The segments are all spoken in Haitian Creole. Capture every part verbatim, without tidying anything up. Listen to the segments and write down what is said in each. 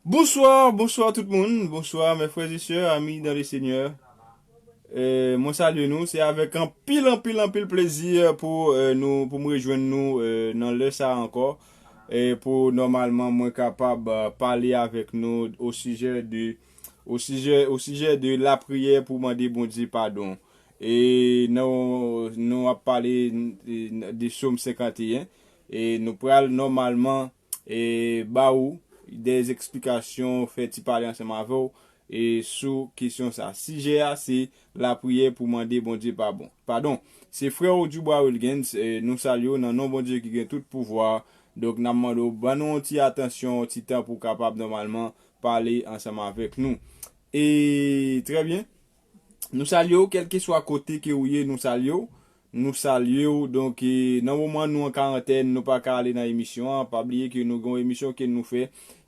Bonsoir, bonsoir tout moun. Bonsoir mes frères et sœurs, amis dans le Seigneur. Euh, mwen salye nou. Se avèk anpil, anpil, anpil plezi pou euh, nou, pou m rejwenn nou euh, nan lè sa ankò. E pou nòmalman mwen kapab euh, pale avèk nou o sijè de o sijè, o sijè de lapriyè pou mande Bondye padon. E nou, nou ap pale de Sòm senkanteyen. E nou pral nòmalman e ba ou de eksplikasyon, fè ti pale ansanm avè w e sou kesyon sa. Sijè a se lapriyè pou mande Bondye pa bon. Padon. Se frè w Dubois Wilgens, e nou salye w nan non Bondye ki gen tout pouvwa. Donk n ap mande w ban nou yon ti atansyon, yon ti tan pou w kapab nòmalman pale ansanm avèk nou. E trè byen. Nou salye w, kèlkeswa kote ke ou ye, nou salye w. Nou salye w. Donk, e, nan moman nou an karantèn, nou pa ka ale nan emisyon an. Pa bliye ke nou gen yon emisyon ke nou fè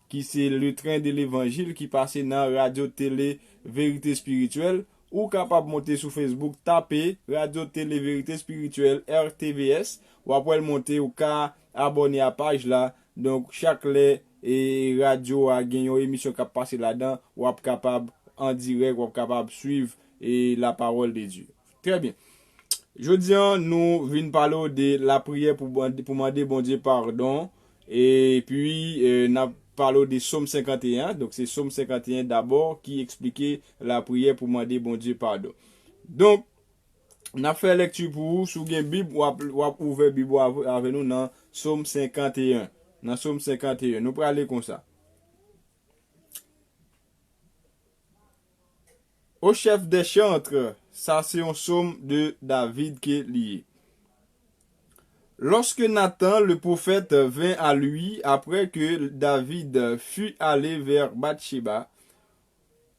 ki se Le Train de l'Évangile ki pase nan Radyo Tele Verite Espirityèl. Ou kapab monte sou Facebook, tape Radyo Tele Verite Espirityèl, R T V S. W ap wè l monte, ou ka abòne a paj la. Donk, chak lè e radyo a gen yon emisyon k ap pase ladan, w ap kapab an dirèk, w ap kapab swiv e la parole de Dieu. Trè byen. Jodi a, nou vin pale w de lapriyè pou, pou mande Bondye padon. Epi, e, n ap pale w de Sòm senkanteyen. Donk, se Sòm senkanteyen dabò ki eksplike lapriyè pou mande Bondye padon. Donk, n ap fè lèkti pou ou. Si w gen Bib, w ap, w ap ouvè Bib ou avè, avè nou nan Sòm senkanteyen. Nan Sòm senkanteyen. Nou prale konsa. Au chef des chantres, sa se yon sòm de David ke li ye. Lorsque Nathan le prophète vint à lui après que David fut allé vers Bathsheba,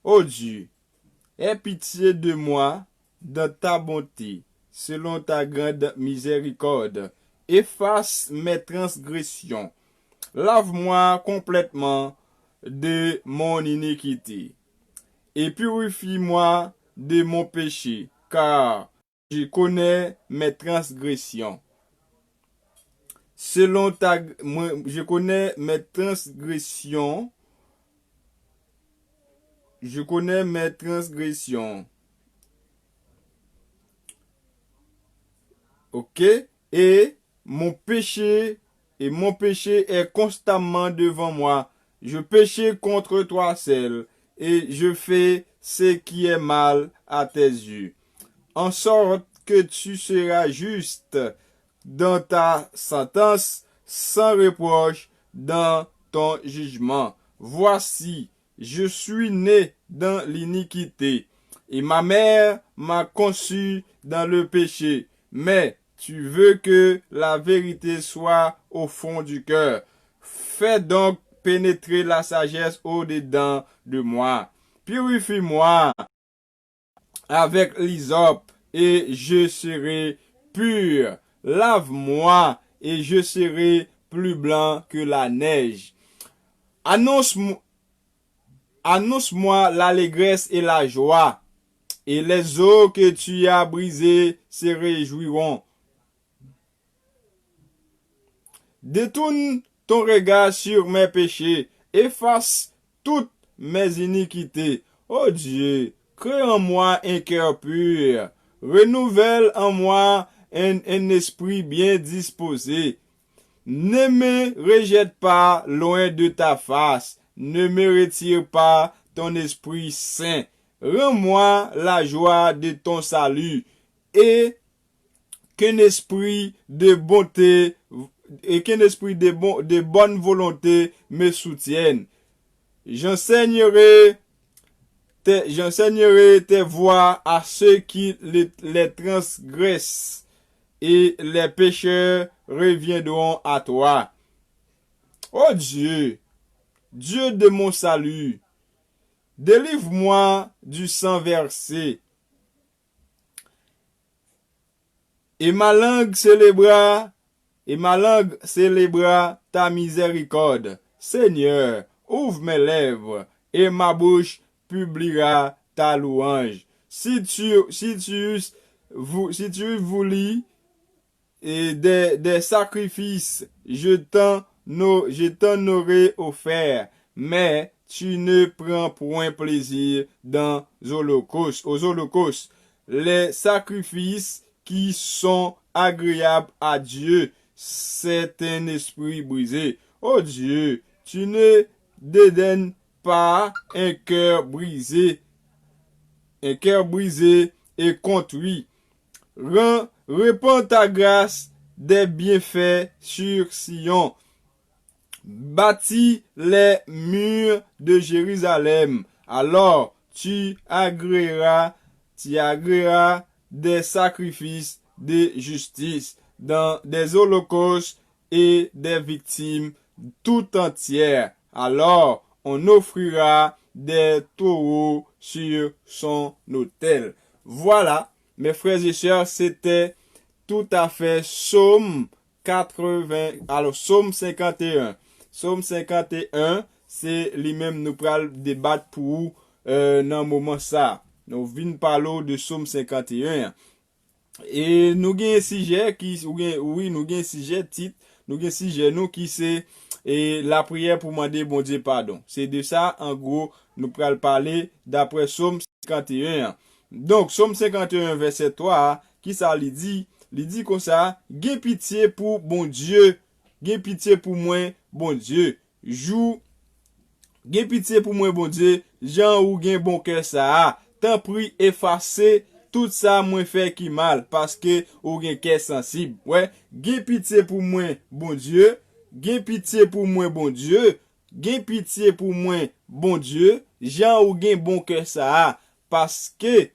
Ô Dieu, aie pitié de moi dans ta bonté, selon ta grande miséricorde. Efface mes transgressions. Lave-moi complètement de mon iniquité et purifie-moi de mon péché, car je connais mes transgressions. Selon ta, mwen, je connais mes transgressions. Je connais mes transgressions. Ok? Et mon péché, et mon péché est constamment devant moi. Je péché contre toi seul, et je fais ce qui est mal à tes yeux. En sorte que tu seras juste dans ta sentence, sans reproche dans ton jugement. Voici, je suis né dans l'iniquité, et ma mère m'a conçu dans le péché. Mais tu veux que la vérité soit au fond du cœur. Fais donc pénétrer la sagesse au-dedans de moi. Purifie-moi avec l'hysope et je serai pur. Lave-moi et je serai plus blanc que la neige. Annonce, annonce-moi l'allégresse et la joie, et les os que tu as brisés se réjouiront. Détourne ton regard sur mes péchés, efface toutes mes iniquités. Ô Dieu, crée en moi un cœur pur, renouvelle en moi un, un esprit bien disposé. Ne me rejette pas loin de ta face, ne me retire pas ton Esprit Saint. Rends-moi la joie de ton salut et qu'un esprit de bonté et qu'un esprit de, bon, de bonne volonté me soutienne. J'enseignerai tes, j'enseignerai tes voies à ceux qui les, les transgressent, et les pécheurs reviendront à toi. Ô Dieu, Dieu de mon salut, délivre-moi du sang versé. Et ma langue célébra, et ma langue célébra ta miséricorde. Seigneur, ouvre mes lèvres, et ma bouche publiera ta louange. Si tu, si tu, vou- si tu voulu et des, des sacrifices, je t'en, je t'en aurais offert, mais tu ne prends point plaisir dans holocaustes, aux holocaustes, les sacrifices qui sont agréables à Dieu, c'est un esprit brisé. Oh Dieu, tu ne dédaignes pas un cœur brisé, un cœur brisé et contrit. Rends, répands ta grâce des bienfaits sur Sion. Bâtis les murs de Jérusalem. Alors tu agréeras, tu agréeras des sacrifices de justice, dans des holocaustes et des victimes tout entières. Alors on offrira des taureaux sur son autel. Voilà, mes frères et sœurs, c'était tout à fait Psaume quatre-vingts, alors Psaume cinquante et un. Psaume cinquante et un, c'est lui-même nous pral débat pour euh, dans moment ça. Nous venons parler de Psaume cinquante et un. Et nous gagnons sujet qui, ou gen, oui, nous gagnons sujet titre, nous gagnons sujet nous qui c'est et la prière pour demander bon Dieu pardon. C'est de ça, en gros, nous pral parler d'après Psaume cinquante et un. Donk, Sòm senkanteyen, vèsè twa a, ki sa li di? Li di konsa, gen pitye pou Bondye, gen pitye pou mwen, Bondye. Jou, gen pitye pou mwen, Bondye, jan ou gen bon kè sa a. Tanpri, efase tout sa mwen fè ki mal, paske ou gen kè sansib. Wè, gen pitye pou mwen, Bondye, gen pitye pou mwen, Bondye, gen pitye pou mwen, Bondye, jan ou gen bon kè sa a, paske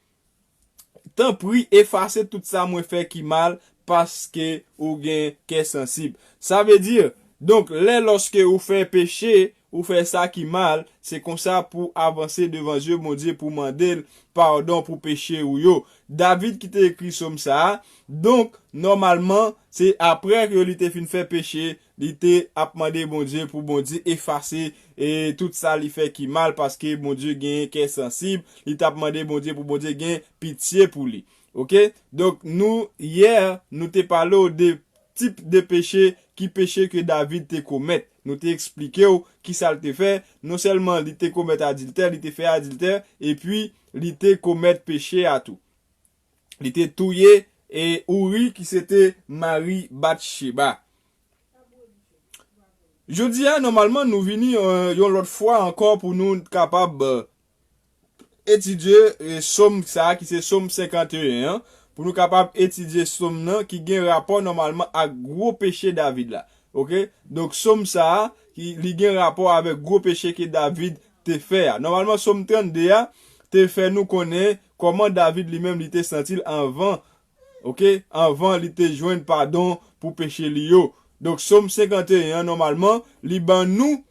tanpri, efase tout sa mwen fè ki mal, paske ou gen kè sansib. Sa vle di, donk, lè lòske ou fè peche, ou fè sa ki mal, se konsa pou avanse devan zye Bondye pou mande l padon pou peche ou yo. David ki te ekri sòm sa a, donk, nòmalman, se apre ke li te fin fè peche, li te ap mande Bondye pou Bondye efase e tout sa li fè ki mal, paske Bondye gen kè sansib, li t ap mande Bondye pou Bondye gen pitye pou li. Oke? Donk, nou, yè, nou te pale w de tip de peche, ki peche ke David te komèt. Nou te eksplike w ki sa l te fè. Non sèlman li te komèt adiltè, li te fè adiltè, epi li te komèt peche a tou. Li te touye e Ouri, ki se te mari Batcheba. Jodi a, nòmalman, nou vini, euh, yon lòt fwa ankò pou nou kapab, euh, etidye, euh, sòm sa a, ki se sòm senkanteyen an, pou nou kapab etidye sòm nan ki gen rapò nòmalman ak gwo peche David la. Oke? Donk, sòm sa a, ki, li gen rapò avèk gwo peche ke David te fè a. Nòmalman, sòm trannde a te fè nou konnen kòman David li menm li te santi l anvan, oke, anvan li te jwenn padon pou peche li yo. Donk, sòm senkanteyen an, nòmalman, li ban nou,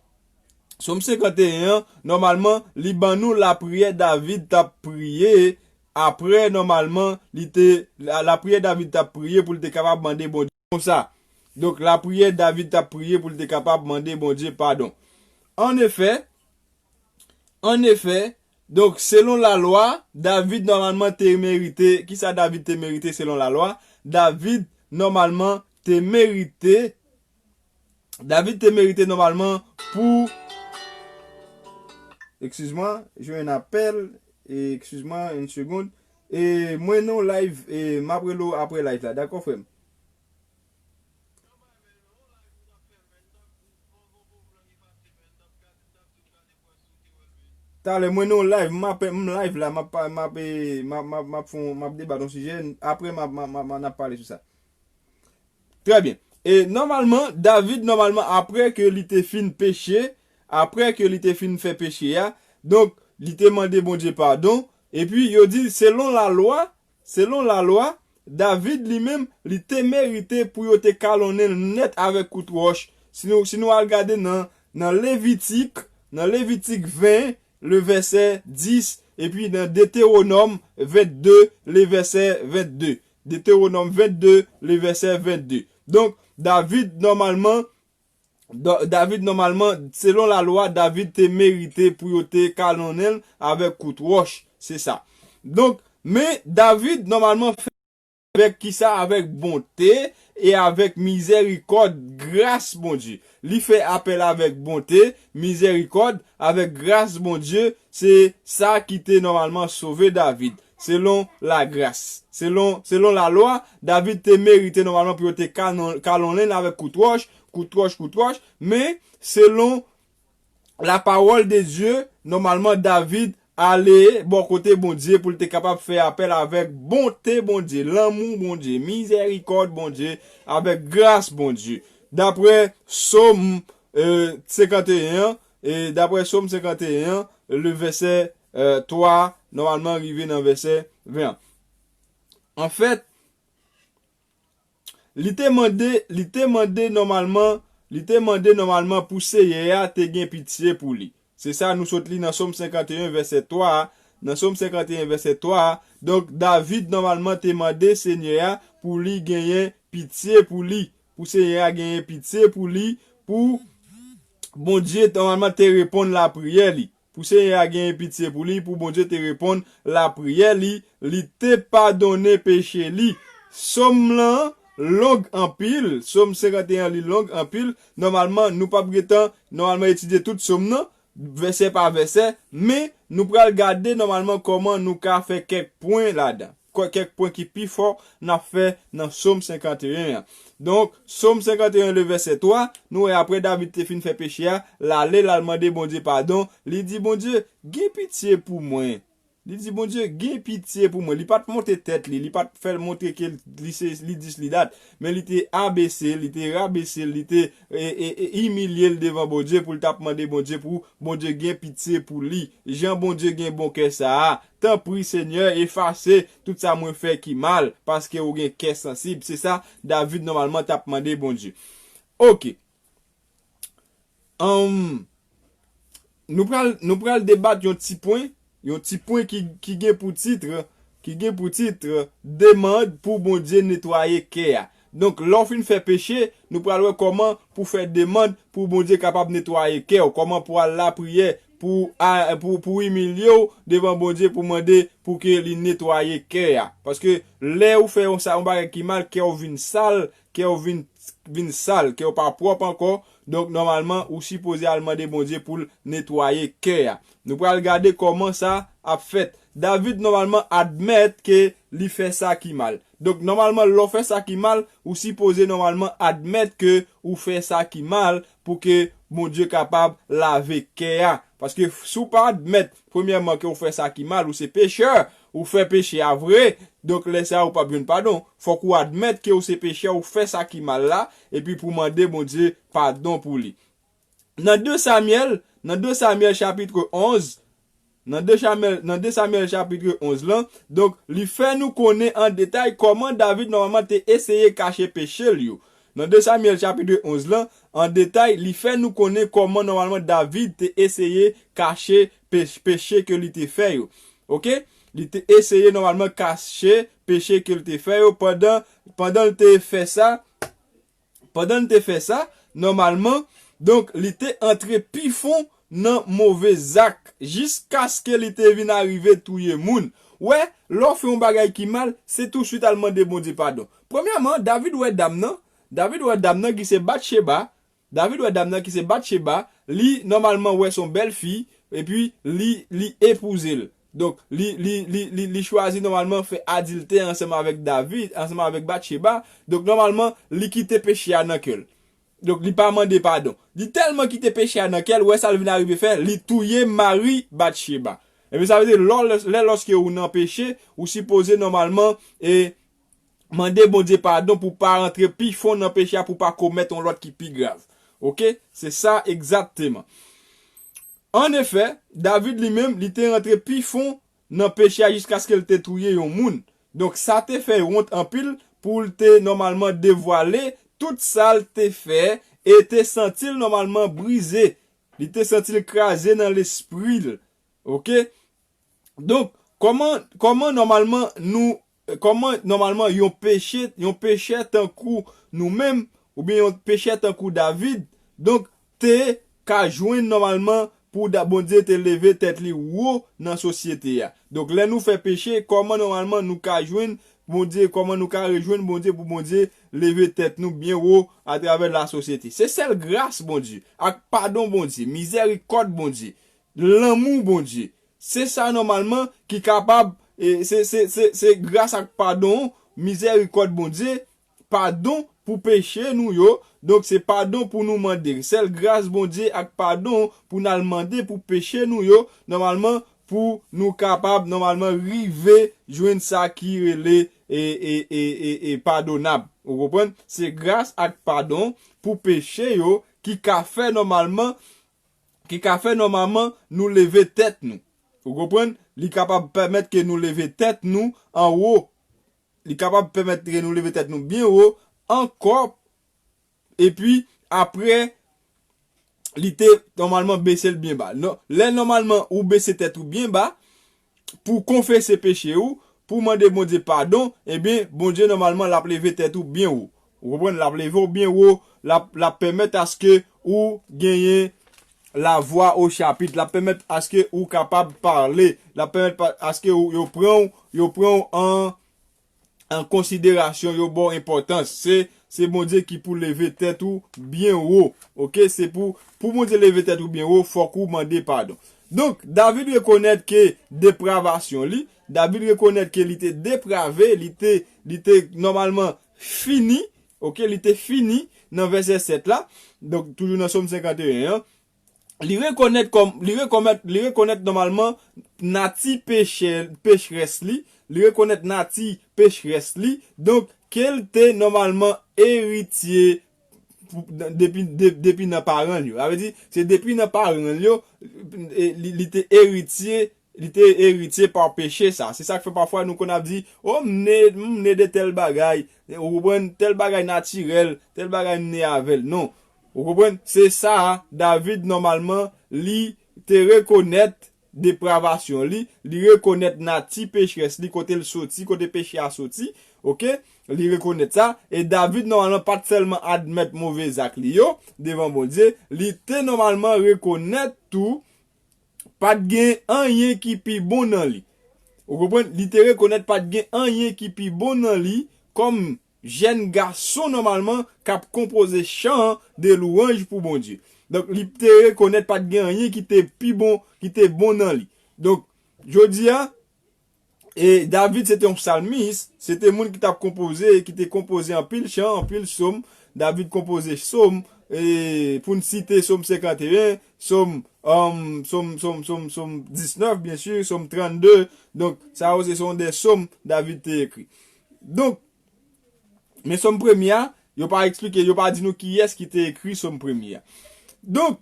sòm senkanteyen an, nòmalman, li ban nou lapriyè David t ap priye, apre, nòmalman, li te, la, lapriyè David t ap priye pou li te kapab mande Bondye konsa. Donk, lapriyè David t ap priye pou li te kapab mande Bondye padon. Annefè, annefè, donk, selon lalwa, David nòmalman te merite, kisa David te merite selon lalwa? David nòmalman te merite, David te merite nòmalman pou, excuse-moi, j'ai un appel, e, excuse-moi, une seconde. E mwen nan live, e m ap rele w apre live la, dakò, frè m? Talè, mwen nan live, m ap, m live la, m ap, m ap, m ap, m ap, m ap fè yon, m ap debat yon sijè, apre m ap, m ap, m ap, n ap pale sou sa. Trè byen. E nòmalman, David, nòmalman, apre ke li te fin peche, apre ke li te fin fè peche a, donk, li te mande Bondye padon, epi yo di, selon lalwa, selon lalwa, David li menm, li te merite pou yo te kalonnen l nèt avèk kout wòch. Si nou, si nou al gade nan, nan Levitik, nan Levitik ven, le vèsè dis, epi nan Detewonòm vennde, le vèsè vennde. Detewonòm vennde, le vèsè vennde. Donk, David, nòmalman, Da-, David, nòmalman, selon lalwa, David te merite pou yo te kalonnen l avèk kout wòch. Se sa. Donk, men David, nòmalman, fè Avèk kisa? Avèk bonte e avèk mizèrikòd, gras Bondye. Li fè apèl avèk bonte, mizèrikòd, avèk gras Bondye. Se sa ki te nòmalman sove David. Selon lagras, selon, selon lalwa, David te merite nòmalman pou yo te kanon-, kalonnen l avèk kout wòch, kout wòch, kout wòch. Men, selon la parole de Dieu, nòmalman, David ale bò kote Bondye pou l te kapab fè apèl avèk bonte Bondye, lanmou Bondye, mizèrikòd Bondye, avèk gras Bondye. Daprè Sòm, euh, senkanteyen an, e daprè Sòm senkanteyen an, le vèsè, euh, twa, nòmalman rive nan vèsè ven an. Anfèt, li te mande, li te mande nòmalman, li te mande nòmalman pou Seyè a te gen pitye pou li. Se sa nou sot li nan Sòm senkanteyen vèsè twa a. Nan Sòm senkanteyen vèsè twa a, donk, David nòmalman te mande Senyè a pou li genyen pitye pou li, pou Seyè a genyen pitye pou li, pou Bondye nòmalman te reponn lapriyè li. Pou Senyè a genyen pitye pou li, pou Bondye te reponn lapriyè li, li te padone peche li. Sòm lan long anpil, Sòm senkanteyen li long anpil. Nòmalman, nou p ap gentan, nòmalman, etidye tout Sòm nan, vèsè pa vèsè, men nou pral gade nòmalman kòman nou ka fè kèk pwen ladan. Kè-, kèk pwen ki pi fò n ap fè nan Sòm senkanteyen an. Donk, Sòm senkanteyen, le vèsè twa, nou wè apre David te fin fè peche a, l ale, l al mande Bondye padon, li di Bondye, gen pitye pou mwen. Li di Bondye, gen pitye pou mwen. Li pa t monte tèt li, li pa t fè l montre ke li se, li dis, li dat, men li te abese, li te rabese, li te, e, e, e, imilye l devan Bondye pou l t ap mande Bondye pou Bondye gen pitye pou li. Jan Bondye gen bon kè sa a, tanpri, Senyè, efase tout sa mwen fè ki mal, paske ou gen kè sansib. Se sa David nòmalman t ap mande Bondye. Oke. Anm, nou pral, nou pral debat yon ti pwen, yon ti pwen ki, ki gen pou tit, ki gen pou tit, demann pou Bondye netwaye kè a. Donk, lè w fin fè peche, nou pral wè kòman pou fè demann pou Bondye kapab netwaye kè w, kòman pou al lapriyè, pou, a, pou, pou imilye w devan Bondye, pou mande pou ke li netwaye kè a. Paske lè ou fè yon sa, yon bagay ki mal, kè w vin sal, kè w vin, vin sal, kè w pa pwòp ankò. Donk, nòmalman, ou sipoze al mande Bondye pou l netwaye kè a. Nou pral gade kòman sa ap fèt. David, nòmalman, admèt ke li fè sa ki mal. Donk, nòmalman, lè w fè sa ki mal, ou sipoze, nòmalman, admèt ke ou fè sa ki mal pou ke Bondye kapab lave kè a. Paske si w pa admèt, premyèman, ke w fè sa ki mal, ou se pechè, ou fè peche a vre, donk, lè sa a, ou p ap jwenn padon. Fòk ou admèt ke ou se pechè, ou fè sa ki mal la, epi pou mande Bondye padon pou li. Nan de Samyèl, nan de Samyèl chapit onz, nan de Samyèl, nan de Samyèl chapit onz lan, donk, li fè nou konnen an detay kòman David nòmalman te eseye kache peche l yo. Nan de Samyèl chapit onz lan, an detay, li fè nou konnen kòman nòmalman David te eseye kache pe-, peche ke li te fè yo. Oke? Li te eseye nòmalman kache peche ke li te fè yo pandan, pandan l te fè sa, pandan l te fè sa, nòmalman, donk, li te antre pi fon nan move zak, jiskaske li te vin arive touye moun. Wè, lè w fè yon bagay ki mal, se tousuit al mande Bondye padon. Premyèman, David wè dam nan, David wè dam nan ki se Batcheba, David wè dam nan ki se Batcheba, li nòmalman wè se yon bèl fi, epi li, li epouze l. Donk, li, li, li, li, li chwazi nòmalman fè adiltè ansanm avèk David, ansanm avèk Batcheba. Donk, nòmalman, li kite peche a nan kè l. Donk, li pa mande padon. Li tèlman kite peche a nan kè l, wè sa l vin arive fè, li touye mari Batcheba. Ebyen, sa vle di, lò, lè, lòske ou nan peche, ou sipoze nòmalman, e, mande Bondye padon pou pa rantre pi fon nan peche a, pou pa komèt yon lòt ki pi grav. Oke? Se sa egzakteman. Annefè, David li menm, li te rantre pi fon nan peche a jiskaske l te touye yon moun. Donk, sa te fè wont anpil pou l te nòmalman devwale tout sa l te fè e te santi l nòmalman brize. Li te santi l kraze nan lespri l. Oke? Donk, kòman, kòman nòmalman nou, kòman nòmalman yon peche, yon pechè tankou nou menm, oubyen yon pechè tankou David, donk, te ka jwenn nòmalman pou Da-, Bondye te leve tèt li wo nan sosyete a. Donk, lè nou fè peche, kòman nòmalman nou ka jwenn Bondye, kòman nou ka rejwenn Bondye pou Bondye leve tèt nou byen wo atravè lasosyete. Se sèl gras Bondye, ak padon Bondye, mizèrikòd Bondye, lanmou Bondye. Se sa nòmalman ki kapab, e, se, se, se, se gras ak padon, mizèrikòd Bondye, padon pou peche nou yo. Donk, se padon pou nou mande. Sèl gras Bondye ak padon pou n al mande pou peche nou yo, nòmalman, pou nou kapab, nòmalman, rive jwenn sa ki rele, e, e, e, e, e padonab. Ou konprann? Se gras ak padon pou peche yo ki ka fè nòmalman, ki ka fè nòmalman nou leve tèt nou. Ou konprann? Li kapab pèmèt ke nou leve tèt nou anwo. Li kapab pèmèt ke nou leve tèt nou byen wo ankò. Epi, apre, li te nòmalman bese l byen ba. Non, lè nòmalman ou bese tèt ou byen ba, pou konfese peche ou, pou mande Bondye padon, ebyen, Bondye nòmalman l ap leve tèt ou byen wo. Ou konprann? L ap leve w byen wo, l ap, l ap pèmèt aske ou genyen lavwa o chapit, l ap pèmèt aske ou kapab pale, l ap pèmèt pa- aske ou, yo pran w, yo pran w an, an konsiderasyon, yo ba w enpòtans. Se, se Bondye ki pou leve tèt ou byen wo. Oke? Se pou, pou Bondye leve tèt ou byen wo, fòk ou mande padon. Donk, David rekonèt ke depravasyon li, David rekonèt ke li te deprave, li te, li te nòmalman fini, oke, li te fini nan vèsè sèt la. Donk, toujou nan Sòm senkanteyen an, li rekonèt kòm, li rekonèt, li rekonèt nòmalman nati pechè, pecherès li, li rekonèt nati pecherès li. Donk, ke l te nòmalman eritye pou- depi, de- depi nan paran l yo. Sa vle di, se depi nan paran l yo, e, li, li te eritye, li te eritye pa peche sa. Se sa k fè pafwa nou konn ap di, o, m ne, m ne de tèl bagay. Ou konprann? Tèl bagay natirèl, tèl bagay m ne avè l. Non. Ou konprann? Se sa, David, nòmalman, li te rekonèt depravasyon li, li rekonèt nati pecherès li, kote l soti, kote peche a soti, oke? Li rekonèt sa, e David, nòmalman, pa t sèlman admèt move zak li yo devan Bondye, li te nòmalman rekonèt tou pa t gen anyen ki pi bon nan li. Ou konprann? Li te rekonèt pa t gen anyen ki pi bon nan li kòm jèn gason nòmalman k ap konpoze chan de lwanj pou Bondye. Donk, li te rekonèt pa t gen anyen ki te pi bon, ki te bon nan li. Donk, jodi a, e David se te yon psalmis, se te moun ki t ap konpoze, ki te konpoze anpil chan, anpil sòm. David konpoze sòm, e pou n site Sòm senkanteyen, Sòm, um, Sòm, Sòm, Sòm, Sòm diznèf, byen si, Sòm trannde. Donk, sa yo se, se yon de sòm David te ekri. Donk, men sòm premye a, yo pa eksplike, yo pa di nou kiyès ki te ekri sòm premye a. Donk,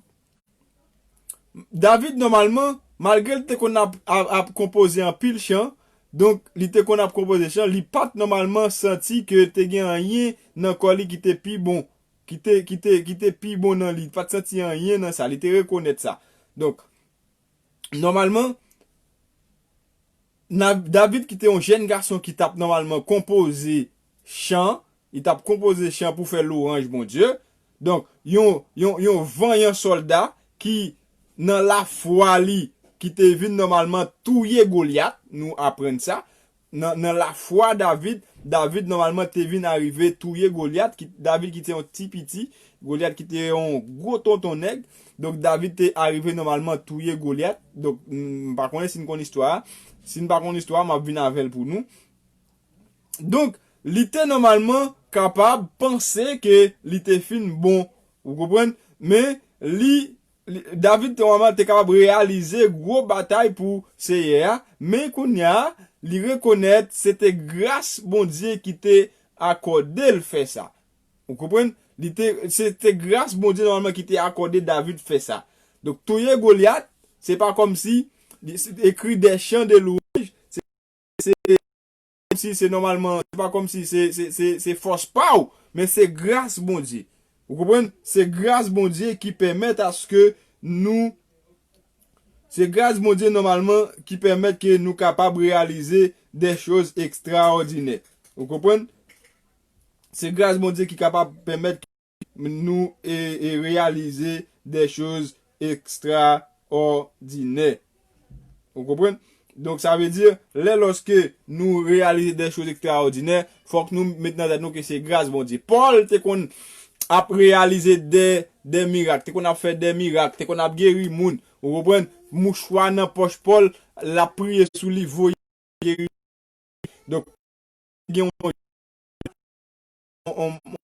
David, nòmalman, malgre l te konn ap, ap, ap konpoze anpil chan, donk, li te konn ap konpoze chan, li pa t nòmalman santi ke te gen anyen nan kò li ki te pi bon, ki te, ki te, ki te pi bon nan li. Li pa t santi anyen nan sa. Li te rekonèt sa. Donk, nòmalman, Na- David ki te yon jèn gason ki t ap nòmalman konpoze chan, li t ap konpoze chan pou fè lwanj Bondye. Donk, yon, yon, yon vanyan sòlda ki nan lafwa li, ki te vin nòmalman touye Golyat, nou aprann sa. Nan, nan lafwa David, David nòmalman te vin arive touye Golyat, ki, David ki te yon ti piti, Golyat ki te yon gwo tonton nèg. Donk, David te arive nòmalman touye Golyat. Donk, m pa konnen si n konn istwa a. Si n pa konn istwa a, m ap vin avè l pou nou. Donk, li te nòmalman kapab panse ke li te fin bon. Ou konprann? Men, li, li, David te nòmalman te kapab reyalize gwo batay pou Seyè a. Men kounye a, li rekonèt se te gras Bondye ki te akòde l fè sa. Ou konprann? Li te, se te gras Bondye nòmalman ki te akòde David fè sa. Donk, touye Golyat, se pa kòmsi, li, se ekri de chan de lwanj, se, se, si se nòmalman, se pa kòmsi se, se, se, se fòs pa w, men se gras Bondye. Ou konprann? Se gras Bondye ki pèmèt aske nou, se gras Bondye nòmalman ki pèmèt ke nou kapab reyalize de choz ekstraòdinè. Ou konprann? Se gras Bondye ki kapab pèmèt nou e, e reyalize de choz ekstraòdinè. Ou konprann? Donk, sa vle di, lè lòske nou reyalize de choz ekstraòdinè, fòk nou met nan tèt nou ke se gras Bondye. Pòl te konn ap reyalize de, de mirak, te konn ap fè de mirak, te konn ap geri moun. Ou konprann? Mouchwa nan pòch Pòl, l ap priye sou li, voye geri. Donk, gen yon on, on,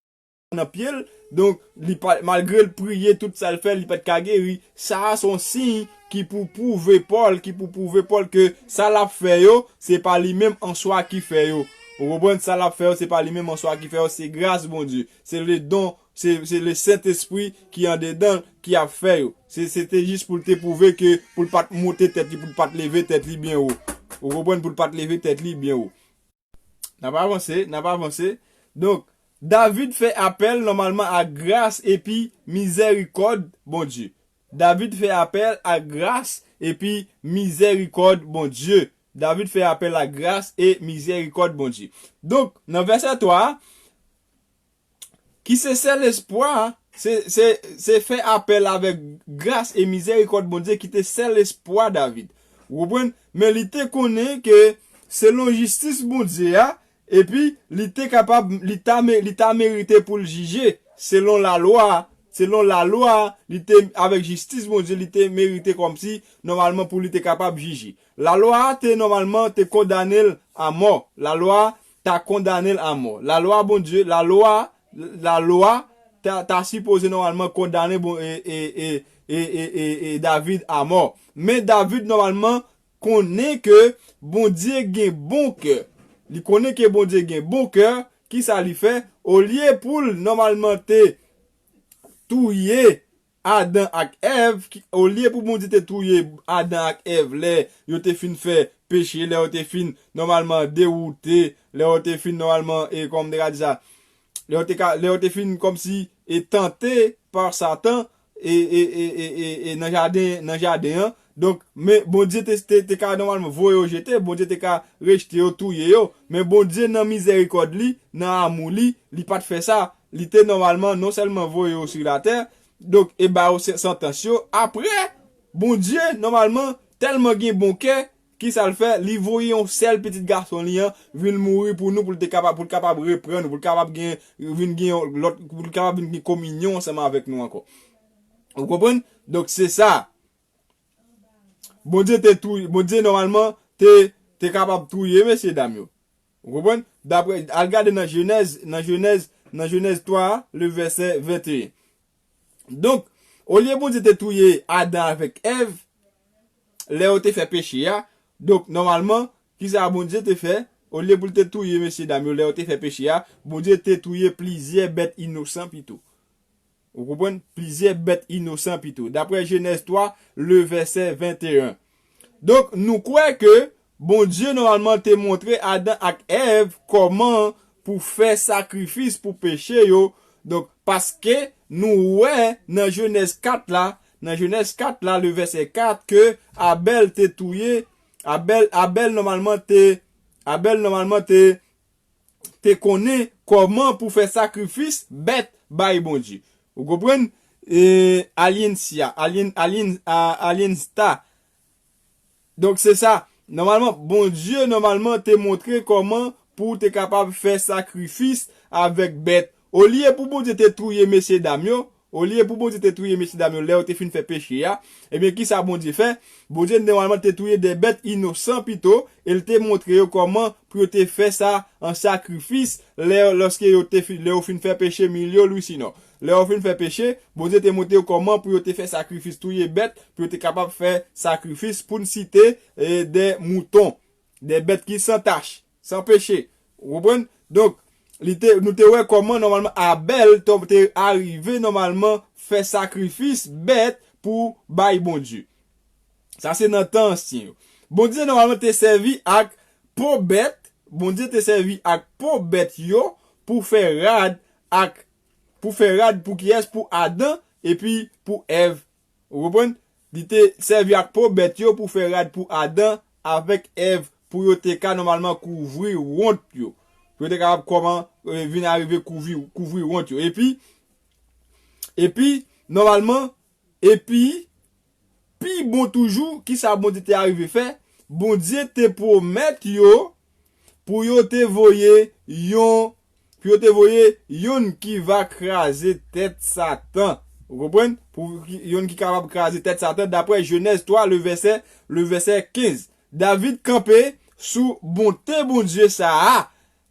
nan pye l. Donk, li pa, malgre l priye, tout sa l fè, li pa t ka geri. Sa a se yon siy ki pou pwouve Pòl, ki pou pwouve Pòl ke sa l ap fè yo, se pa li menm an swa ki fè yo. Ou konprann? Sa l ap fè yo, se pa li menm an swa ki fè yo, se gras Bondye. Se le don, se, se le Sentespri ki andedan l, ki ap fè yo. Se, se te jis pou l te pwouve ke, pou l pa t monte tèt li, pou l pa t leve tèt li byen wo. Ou konprann? Pou l pa t leve tèt li byen wo. N ap avanse, n ap avanse. Donk, David fè apèl nòmalman ak gras epi mizèrikòd Bondye. David fè apèl ak gras epi mizèrikòd Bondye. David fè apèl ak gras e mizèrikòd Bondye. Donk, nan vèsè twa a, ki se sèl espwa, se, se, se fè apèl avèk gras e mizèrikòd Bondye ki te sèl espwa David. Ou konprann? Men li te konnen ke selon jistis Bondye a, epi li te kapab, li ta, me- li ta merite pou l jije selon lalwa, selon lalwa, li te, avèk jistis Bondye, li te merite kòmsi, nòmalman, pou li te kapab jije. Lalwa a te, nòmalman, te kondane l a mò. Lalwa a ta kondane l a mò. Lalwa Bondye, lalwa, lalwa ta, ta sipoze, nòmalman, kondane bon, e, e, e, e, e, e, e David a mò. Men David, nòmalman, konnen ke Bondye gen bon kè. Li konnen ke Bondye gen bon kè. Kisa li fè? Olye pou l, nòmalman, te touye Adan ak Èv, ki, olye pou Bondye te touye Adan ak Èv lè yo te fin fè peche, lè yo te fin nòmalman dewoute, lè yo te fin nòmalman, e kòman m te ka di sa, lè yo te ka, lè yo te fin kòmsi e tante pa Satan, e, e, e, e, e, e nan jaden, nan jaden an. Donk, men Bondye te, te, te ka nòmalman voye yo jete, Bondye te ka rejte yo, touye yo. Men Bondye nan mizèrikòd li, nan amou li, li pa t fè sa. Li te nòmalman non sèlman voye yo sou latè, donk, e ba yo se- santans yo. Apre, Bondye, nòmalman, tèlman gen bon kè, kisa l fè? Li voye yon sèl pitit gason li an vin mouri pou nou, pou l te kapab, pou l kapab reprann nou, pou l kapab gen, vin gen yon lòt, pou l kapab vin gen kominyon ansanm avèk nou ankò. Ou konprann? Donk, se sa. Bondye te touye, Bondye nòmalman te, te kapab touye mesye dam yo. Ou konprann? Dapre, al gade nan Jenèz, nan Jenèz, nan Jenèz twa, le vèsè venteyen. Donk, olye Bondye te touye Adan avèk Èv, lè yo te fè peche a, donk, nòmalman, kisa Bondye te fè? Olye pou l te touye mesye dam yo lè yo te fè peche a, Bondye te touye plizyè bèt inosan pito. Ou konprann? Plizyè bèt inosan pito. Dapre Jenèz twa, le vèsè venteyen. Donk, nou kwè ke Bondye nòmalman te montre Adan ak Èv kòman pou fè sakrifis pou peche yo. Donk, paske nou wè nan Jenèz kat la, nan Jenèz kat la, le vèsè kat, ke Abèl te touye, Abèl, Abèl nòmalman te, Abèl nòmalman te, te konnen kòman pou fè sakrifis bèt bay Bondye. Ou konprann? E, alien sia, alien, alien, a- alien sta. Donk, se sa. Nòmalman, Bondye, nòmalman, te montre kòman pou w te kapab fè sakrifis avèk bèt. Olye pou Bondye te touye mesye dam yo, olye pou Bondye te touye mesye dam yo lè yo te fin fè peche a, ebyen, kisa Bondye fè? Bondye, nòmalman, te touye de bèt inosan pito, e l te montre yo kòman pou yo te fè sa an sakrifis lè, lòske yo te fi- lè yo fin fè peche, milyo, lwi sinon. Lè yo fin fè peche, Bondye te montre yo kòman pou yo te fè sakrifis, touye bèt, pou yo te kapab fè sakrifis, pou n site, e, de mouton, de bèt ki san tach, san peche. Ou konprann? Donk, li te, nou te wè kòman nòmalman Abèl te, te arive nòmalman fè sakrifis bèt pou bay Bondye. Sa se nan tan ansyen yo. Bondye nòmalman te sèvi ak po bèt, Bondye te sèvi ak po bèt yo pou fè rad ak, pou fè rad pou kiyès? Pou Adan epi pou Èv. Ou konprann? Li te sèvi ak po bèt yo pou fè rad pou Adan avèk Èv, pou yo te ka nòmalman kouvri wont yo. Pou yo te kapab kòman, e, vin arive kouvri, kouvri wont yo. Epi, epi, nòmalman, epi, pi bon toujou, kisa Bondye te arive fè? Bondye te pwomèt yo pou yo te voye yon, pou yo te voye youn ki va kraze tèt Satan. Ou konprann? Pou ki- youn ki kapab kraze tèt Satan, daprè Jenèz twa, le vèsè, le vèsè kenz. David kanpe sou bonte Bondye sa a.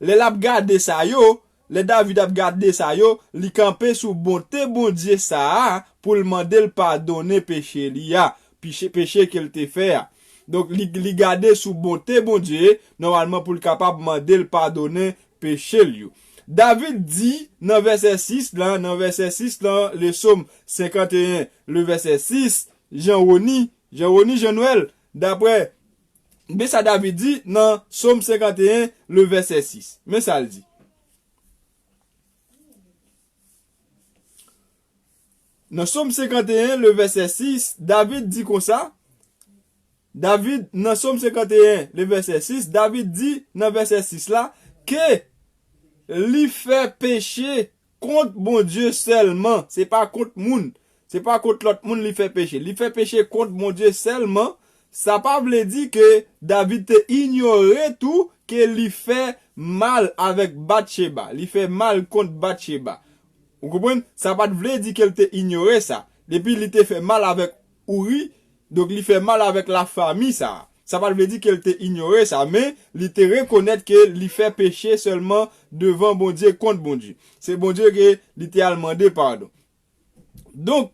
Lè l ap gade sa yo, lè David ap gade sa yo, li kanpe sou bonte Bondye sa a pou l mande l padonnen peche li a, peche, peche ke l te fè a. Donk, li, li gade sou bonte Bondye, nòmalman pou l kapab mande l padonnen peche l yo. David di nan vèsè sis lan, nan vèsè sis lan, le Sòm senkanteyen, le vèsè sis, Jan Roni, Jan Roni, Jan Nwèl, daprè, men sa David di nan Sòm senkanteyen, le vèsè sis. Men sa l di. Nan Sòm senkanteyen, le vèsè sis, David di konsa, David, nan Sòm senkanteyen, le vèsè sis, David di nan vèsè sis la, ke li fè peche kont Bondye sèlman, se pa kont moun, se pa kont lòt moun li fè peche. Li fè peche kont Bondye sèlman. Sa pa vle di ke David te inyore tou ke li fè mal avèk Batcheba, li fè mal kont Batcheba. Ou konprann? Sa pa t vle di ke l te inyore sa. Depi li te fè mal avèk Ouri, donk li fè mal avèk lafanmi sa a. Sa pa t vle di ke l te inyore sa, men li te rekonèt ke li fè peche sèlman devan Bondye, kont Bondye. Se Bondye ke li te al mande padon. Donk,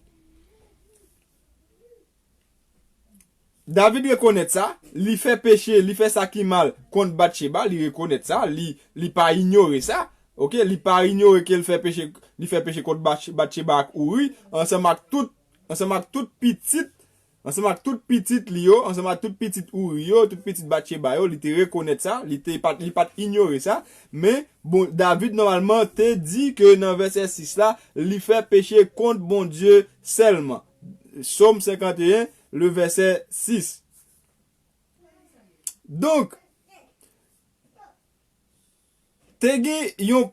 David rekonèt sa, li fè peche, li fè sa ki mal kont Batcheba, li rekonèt sa, li, li pa inyore sa. Oke, li pa inyore ke l fè peche, li fè peche kont Batch-, Batcheba ak Ouri, ansanm ak tout, ansanm ak tout pitit, ansanm ak tout pitit li yo, ansanm ak tout pitit Ouri yo, tout pitit Batcheba yo, li te rekonèt sa, li te pa t, li pa t inyore sa. Men, bon, David nòmalman te di ke nan vèsè sis la, li fè peche kont Bondye sèlman. Sòm senkanteyen, le vèsè sis. Donk, te gen yon,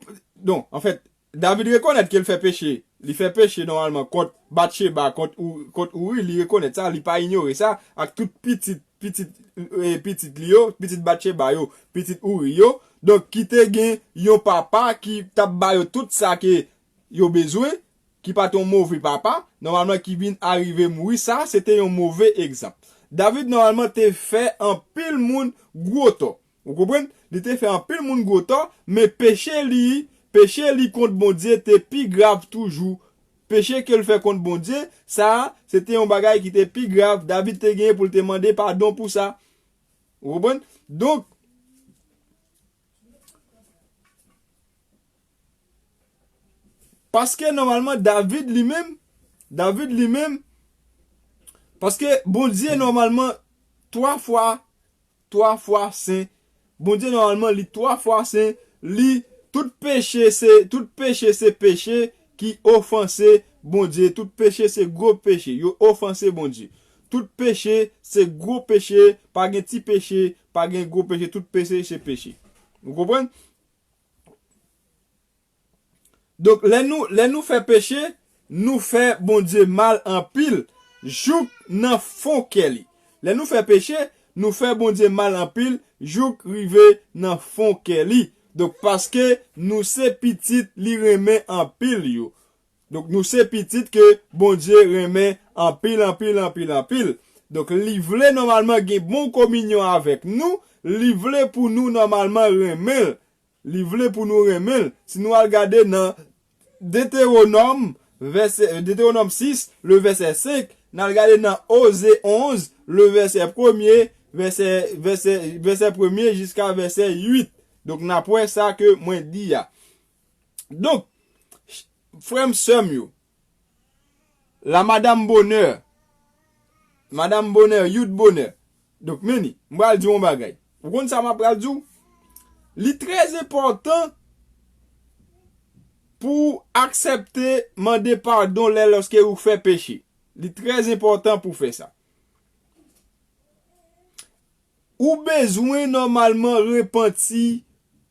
non, anfèt, David rekonèt ke l fè peche. Li fè peche nòmalman kont Batcheba, kont Ou-, kont Ouri, li rekonèt sa, li pa inyore sa, ak tout pitit, pitit, eh, pitit li yo, pitit Batcheba yo, pitit Ouri yo. Donk, ki te gen yon papa ki t ap ba yo tout sa ke yo bezwen, ki pa t yon move papa, nòmalman ki vin arive mouri, sa, se te yon move egzanp. David, nòmalman, te fè anpil moun gwo tò. Ou konprann? Li te fè anpil moun gwo tò, men peche li, peche li kont Bondye te pi grav toujou. Peche ke l fè kont Bondye, sa, se te yon bagay ki te pi grav. David te genyen pou l te mande padon pou sa. Ou konprann? Donk, paske nòmalman David li menm, David li menm, paske Bondye nòmalman twa fwa, twa fwa sen. Bondye nòmalman li twa fwa sen, li tout peche se, tout peche se peche ki ofanse Bondye. Tout peche se gwo peche, yo ofanse Bondye. Tout peche se gwo peche, pa gen ti peche, pa gen gwo peche, tout peche se peche. Ou konprann? Donk, lè nou, lè nou fè peche, nou fè Bondye mal anpil, jouk nan fon kè li. Lè nou fè peche, nou fè Bondye mal anpil, jouk rive nan fon kè li. Donk, paske nou se pitit li renmen anpil yo. Donk, nou se pitit ke Bondye renmen anpil, anpil, anpil, anpil. Donk, li vle nòmalman gen bon kominyon avèk nou, li vle pou nou nòmalman renmen l. Li vle pou nou renmen l. Si nou al gade nan Detewonòm, vèsè, Detewonòm sis, le vèsè senk, n al gade nan Oze onz, le vèsè premye, vèsè, vèsè, vèsè premye jiska vèsè uit. Donk, n ap wè sa ke mwen di a. Donk, frè m, sè m yo, la madam Bonè, madam Bonè, Youth Bonè. Donk, men ni, m pral di w yon bagay. Ou konn sa m ap pral di w? Li trè enpòtan pou w aksepte mande padon lè lòske ou fè peche. Li trè enpòtan pou w fè sa. Ou bezwen nòmalman repanti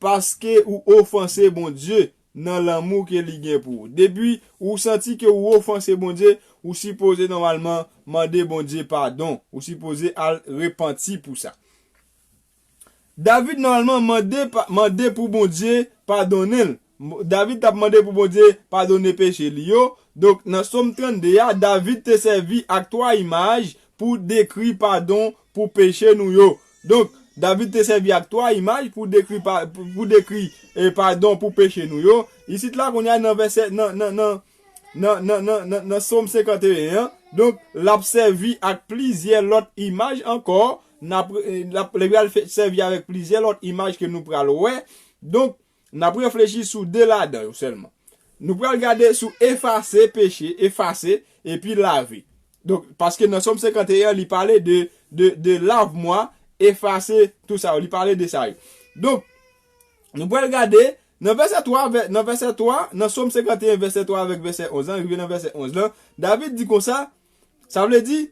paske ou ofanse Bondye nan lanmou ke li gen pou ou. Depi ou santi ke ou ofanse Bondye, ou sipoze nòmalman mande Bondye padon. Ou sipoze al repanti pou sa. David nòmalman mande, pa- mande pou Bondye padonnen l. David t ap mande pou Bondye padonnen peche li yo. Donk, nan Sòm trannde a, David te sèvi ak twa imaj pou dekri padon pou peche nou yo. Donk, David te sèvi ak twa imaj pou dekri, pa- pou pou dekri eh, padon pou peche nou yo. Isit la, kounye a, nan vèsè, nan, nan, nan, nan, nan, nan, nan, nan Sòm senkanteyen an, donk, l ap sèvi ak plizyè lòt imaj ankò. N ap, eh, l ap, li pral fè- sèvi avèk plizyè lòt imaj ke nou pral wè. Donk, n ap reflechi sou de ladan yo sèlman. Nou pral gade sou efase peche, efase, epi lave. Donk, paske nan Sòm senkanteyen an, li pale de, de, de lave-moi, efase, tou sa yo. Li pale de sa yo. Donk, nou pral gade, nan vèsè twa, vè- nan vèsè twa, nan Sòm senkanteyen, vèsè twa avèk vèsè onz lan, rive nan vèsè onz lan, David di konsa, sa vle di,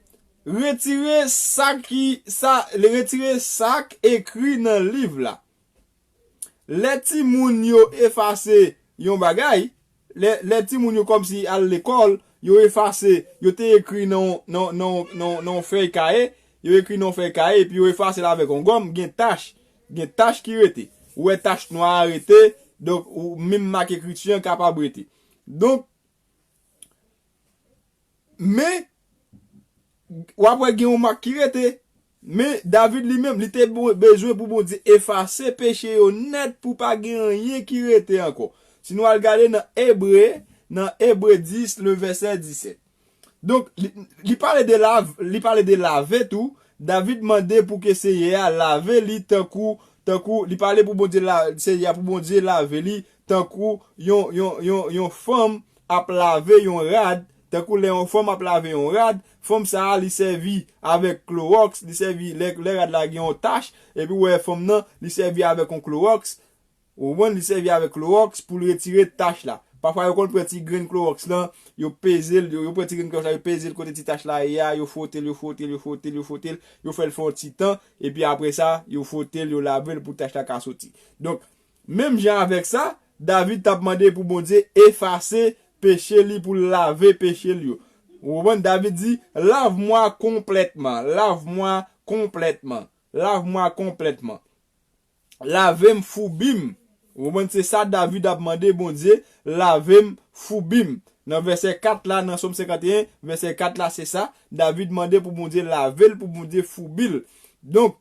retire sa ki, sa, retire sa k ekri nan liv la. Lè timoun yo efase yon bagay, lè, lè timoun yo kòmsi al lekòl, yo efase, yo te ekri nan, nan, nan, nan, nan yon fèy kaye, yo ekri nan yon fèy kaye, epi yo efase l avèk yon gòm, gen tach, gen tach ki rete. Ou wè tach nwa a rete, donk, ou, menm mak ekriti an kapab rete. Donk, men, w ap wè gen yon mak ki rete. Men, David li menm, li te bo- bezwen pou Bondye efase peche yo nèt pou pa gen anyen ki rete ankò. Si nou al gade nan Ebre, nan Ebre dis, le vèsè disèt. Donk, li, li pale de lav, li pale de lave tou. David mande pou ke Seyè a lave li tankou, tankou, li pale pou Bondye la, Seyè a pou Bondye lave li tankou yon, yon, yon, yon fanm ap lave yon rad, tankou lè yon fanm ap lave yon rad, fanm sa a li sèvi avèk klowòks, li sèvi lè, lè rad la gen yon tach, epi w wè fanm nan, li sèvi avèk yon klowòks, ou konprann, li sèvi avèk klowòks pou l retire tach la. Pafwa, yo konn pran ti grenn klowòks lan, yo peze l, yo, yo pran ti grenn klowòks la, yo peze l kote ti tach la ye a, yo fwote l, yo fwote l, yo fwote l, yo fwote l, yo fè l fè yon ti tan, epi apre sa, yo fwote l, yo lave l pou tach la ka soti. Donk, menm jan avèk sa, David t ap mande pou Bondye efase peche li, pou l lave peche l yo. Ou konprann? David di, lave-moi complètement, lave-moi complètement, lave-moi complètement. Lave m, foubi m. Ou konprann? Se sa David ap mande Bondye, lave m, foubi m. Nan vèsè kat la, nan Sòm senkanteyen, vèsè kat la, se sa. David mande pou Bondye lave l, pou Bondye foubi l. Donk,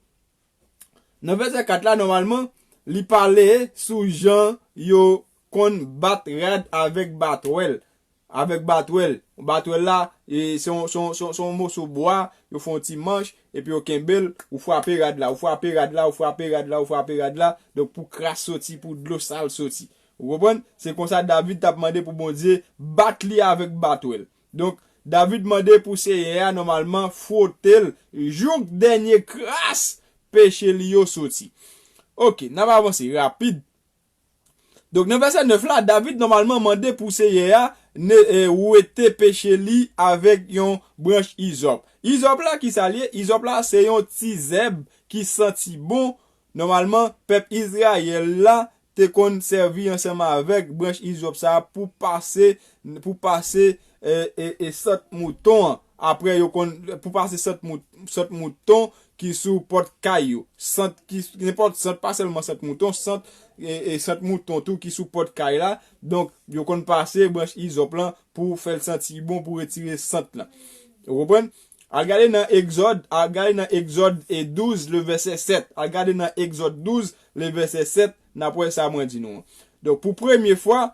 nan vèsè kat la, nòmalman, li pale sou jan yo konn bat rad avèk batwèl. Avèk batwèl. Batwèl la, e, se yon, se yon, se yon, se yon moso bwa, yo fè yon ti manch, epi yo kenbe l, ou frape rad la, ou frape rad la, ou frape rad la, ou frape rad la, donk pou kras soti, pou dlo sal soti. Ou konprann? Se konsa David t ap mande pou Bondye bat li avèk batwèl. Donk, David mande pou Seyè a, nòmalman, fwote l jouk dènye kras peche li yo soti. Oke, n ap avanse rapid. Donk, nan vèsè nèf la, David nòmalman mande pou Seyè a ne, e, wete peche li avèk yon branch izòp. Izòp la, ki sa l ye? Izòp la, se yon ti zèb ki santi bon. Nòmalman, pèp Izrayèl la te konn sèvi ansanm avèk branch izòp sa a pou pase, pou pase, e, e, e, sant mouton an. Apre, yo konn, pou pase sant mout-, sant mouton ki sou pòt kay yo. Sant ki, nenpòt sant, pa sèlman sant mouton, sant, e, e, sant mouton tou ki sou pòt kay la. Donk, yo konn pase branch izòp lan pou fè l santi bon, pou retire sant lan. Ou konprann? Al gade nan Egzòd, al gade nan Egzòd e douz, le vèsè sèt. Al gade nan Egzòd douz, le vèsè sèt, n ap wè sa mwen di nou an. Donk, pou premye fwa,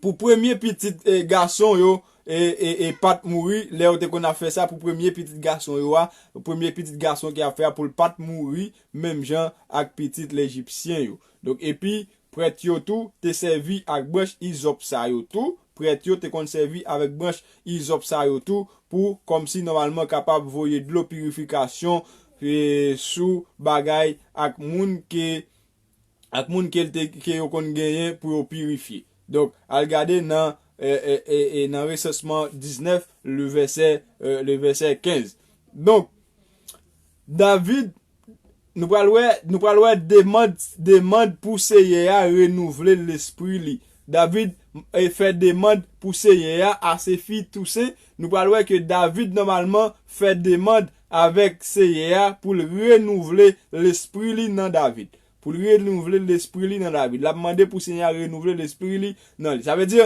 pou premye pitit, e, gason yo, e, e, e pa t mouri, lè yo te konn ap fè sa pou premye pitit gason yo a, premye pitit gason ki ap fè a pou l pa t mouri, menm jan ak pitit Lejipsyen yo. Donk, epi, prèt yo tou te sèvi ak branch izòp sa yo tou, prèt yo te konn sèvi avèk branch izòp sa yo tou, pou kòmsi nòmalman kapab voye dlo pirifikasyon, e, sou bagay ak moun ke, ak moun ke l te, ke yo konn genyen pou yo pirifye. Donk, al gade nan, e, e, e, e, nan Resansman diznèf, le vèsè, e, le vèsè kenz. Donk, David, nou pral wè, nou pral wè demann, demann pou Seyè a renouvle lespri li. David, e, fè demann pou Seyè a, a se fi Tousen. Nou pral wè ke David, nòmalman, fè demann avèk Seyè a pou l renouvle lespri li nan David. Pou l renouvle lespri li nan David. L ap mande pou Seyè a renouvle lespri li nan li. Sa vle di,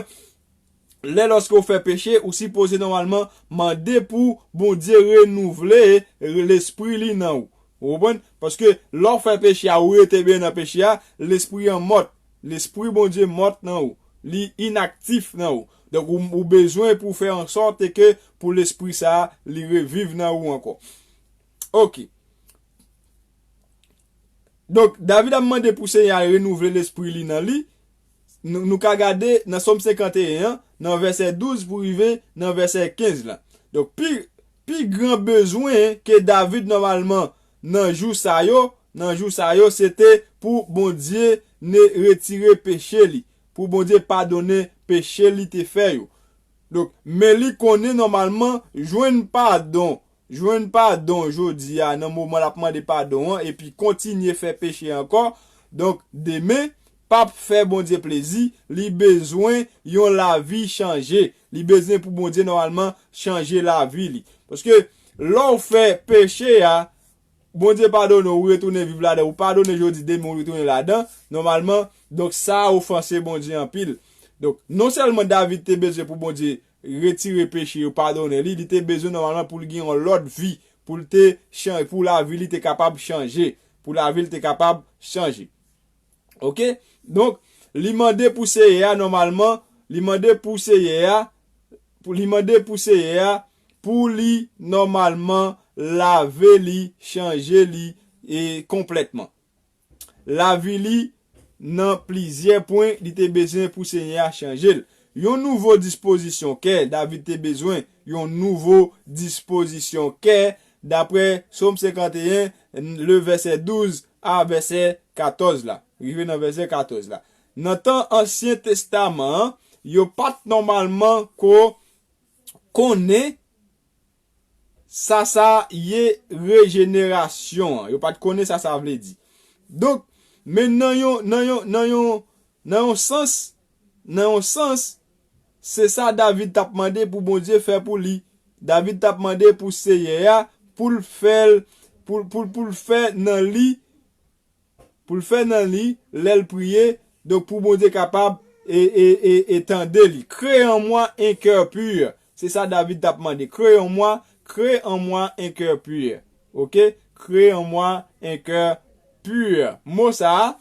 lè lòske w fè peche, ou sipoze nòmalman mande pou Bondye renouvle lespri li nan ou. Ou konprann? Paske lè w fè peche a, ou rete byen nan peche a, lespri an mòt. Lespri Bondye mòt nan ou. Li inaktif nan ou. Donk, ou, ou bezwen pou fè an sòt ke pou lespri sa a, li reviv nan ou ankò. Ok. Donk, David ap mande pou Seyè a renouvle lespri li nan li. Nou, nou ka gade nan Sòm senkanteyen an, nan vèsè douz pou rive nan vèsè kenz la. Donk, pi, pi gran bezwen ke David nòmalman nan jou sa yo, nan jou sa yo, se te pou Bondye ne retire peche li, pou Bondye padonnen peche li te fè yo. Donk, men li konnen nòmalman jwenn padon, jwenn padon jodi a nan moman l ap mande padon an epi kontinye fè peche ankò. Donk, demen p ap fè Bondye plezi, li bezwen yon lavi chanje. Li bezwen pou Bondye nòmalman chanje lavi li. Paske lè w fè peche a, Bondye padone w, ou retounen viv ladan, ou padone jodi, demen ou retounen ladan, nòmalman, donk sa ofanse Bondye anpil. Donk, non sèlman David te bezwen pou Bondye retire peche yo, padone li, li te bezwen nòmalman pou l gen yon lòt vi, pou l te chan-, pou lavi li te kapab chanje, pou lavi l te kapab chanje. Ok? Donk, li mande pou Seyè a nòmalman, li mande pou Seyè a, pou li mande pou Seyè a, pou li nòmalman lave li, chanje li e konplètman. Lavi li nan plizyè pwen, li te bezwen pou Seyè a chanje l. Yon nouvo dispozisyon kè, David te bezwen yon nouvo dispozisyon kè, daprè Sòm senkanteyen, le vèsè douz a vèsè katòz la. Rive nan vèsè katòz la. Nan tan Ansyen Testaman an, yo pa t nòmalman ko konnen sa sa ye rejenerasyon an. Yo pa t konnen sa sa vle di. Donk, men nan yon, nan yon, nan yon, nan yon sans, nan yon sans, se sa David t ap mande pou Bondye fè pou li. David t ap mande pou Seyè a, pou l fè l, pou, pou, pou l fè nan li, pou l fè nan li, lè l priye, donk pou Bondye kapab e, e, e, e tande li. Crée en moi un cœur pur. Se sa David t ap mande. Crée en moi, crée en moi un cœur pur. Ok? Crée en moi un cœur pur. Mo sa a,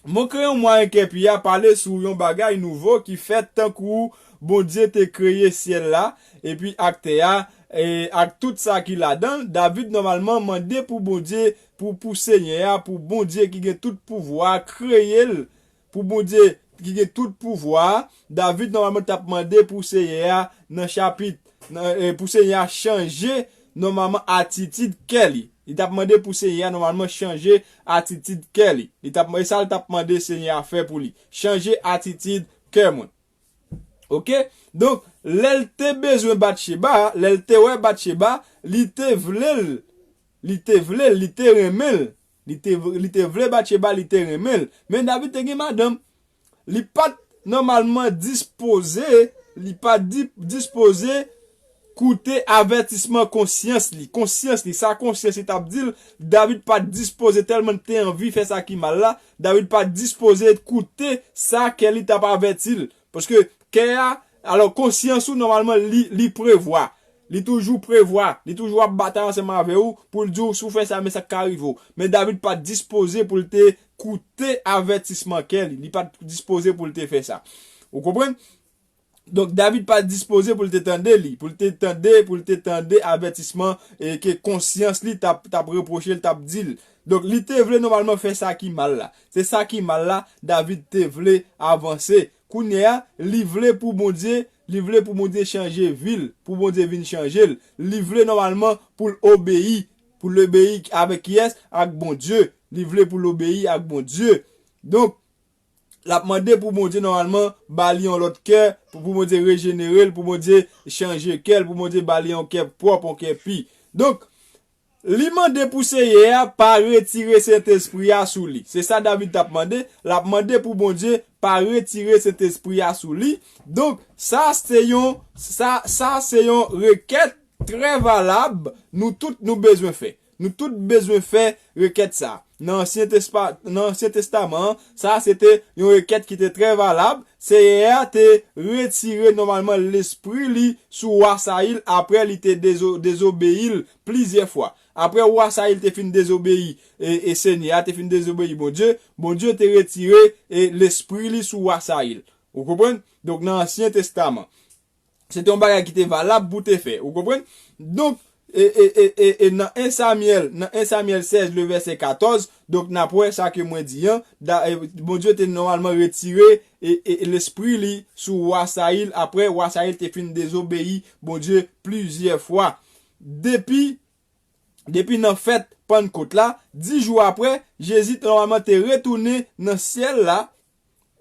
mo crée en moi un cœur pur a pale sou yon bagay nouvo ki fèt tankou Bondye te kreye syèl la, epi ak tè a, e ak tout sa ki ladan l. David nòmalman mande pou Bondye, pou, pou Senyè a, pou Bondye ki gen tout pouvwa a, kreye l, pou Bondye ki gen tout pouvwa a. David nòmalman t ap mande pou Senyè a nan chapit, nan, e, pou Senyè a chanje nòmalman atitid kè li. Li t ap mande pou Senyè a nòmalman chanje atitid kè li. Li t ap, e sa l t ap mande Senyè a fè pou li. Chanje atitid kè mwen. Ok? Donk, lè l te bezwen Batcheba, lè l te wè Batcheba, li te vle l, li te vle l, li te renmen l. Li te, li te vle Batcheba, li te renmen l. Men David te gen madanm. Li pa t nòmalman dispoze, li pa t di-, dispoze koute avètisman konsyans li. Konsyans li, sa konsyans li t ap di l, David pa t dispoze, tèlman l te anvi fè sa ki mal la, David pa t dispoze koute sa kè li t ap avèti l. Paske kè a, alò konsyans ou nòmalman li, li prevwa. Li toujou prevwa, li toujou ap batay ansanm avè w pou l di w si w fè sa, men sa k ka rive w. Men David pa t dispoze pou l te koute avètisman kè li. Li pa t dispoze pou l te fè sa. Ou konprann? Donk, David pa t dispoze pou l te tande li, pou l te tande, pou l te tande avètisman, e, ke konsyans li t ap, t ap repwoche l, t ap di l. Donk, li te vle nòmalman fè sa ki mal la. Se sa ki mal la, David te vle avanse. Kounye a, li vle pou Bondye, li vle pou Bondye chanje vi l, pou Bondye vin chanje l. Li vle nòmalman pou l obeyi, pou l obeyi avèk kiyès? Ak Bondye. Li vle pou l obeyi ak Bondye. Donk, l ap mande pou Bondye nòmalman ba li yon lòt kè, pou, pou Bondye rejenere l, pou Bondye chanje kè l, pou Bondye ba li yon kè pwòp, yon kè pi. Donk, li mande pou Seyè a pa retire Sentespri a sou li. Se sa David t ap mande. L ap mande pou Bondye pa retire Sentespri a sou li. Donk, sa se yon, sa, sa se yon rekèt trè valab, nou tout nou bezwen fè. Nou tout bezwen fè rekèt sa. Nan Ansyen Tespa-, nan Ansyen Testaman an, sa se te yon rekèt ki te trè valab. Seyè a te retire nòmalman lespri li sou wa Sayil apre li te dezo-, dezobeyi l plizyè fwa. Apre wa Sayil te fin dezobeyi e, e Senyè a te fin dezobeyi Bondye, Bondye te retire e lespri li sou wa Sayil. Ou konprann? Donk nan Ansyen Testaman. Se te yon bagay ki te valab pou te fè. Ou konprann? Donk, e, e, e, e, e nan en Samyèl, nan en Samyèl sèz, le vèsè katòz, donk n ap wè sa ke mwen di an, da, e, Bondye te nòmalman retire e, e, lespri li sou wa Sayil, apre wa Sayil te fin dezobeyi Bondye plizyè fwa. Depi, depi nan fèt Pannkot la, dis jou apre, Jezi nòmalman te retounen nan syèl la,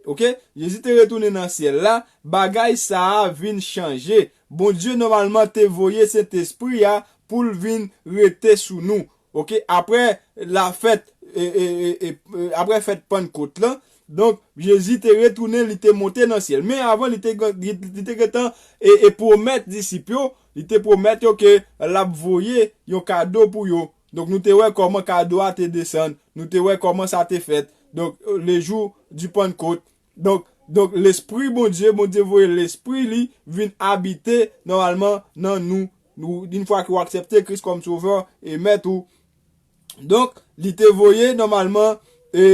Ok? Jezi te retounen nan syèl la, bagay sa a vin chanje. Bondye nòmalman te voye Sentespri a pou l vin rete sou nou. Ok? Apre lafèt, e, e, e, e, e, apre fèt Pannkot lan, donk, Jezi te retounen, li te monte nan syèl. Men avan, li te, li, li te gentan e, e pwomèt disip yo, li te pwomèt yo ke l ap voye yon kado pou yo. Donk, nou te wè kòman kado a te desann. Nou te wè kòman sa te fèt. Donk, le jou di Pannkot. Donk, donk, Lespri Bondye, Bondye voye Lespri li vin abite nòmalman nan nou. Nou, yon fwa ke w aksepte Kris kòm Sovè e Mèt ou. Donk, li te voye nòmalman e,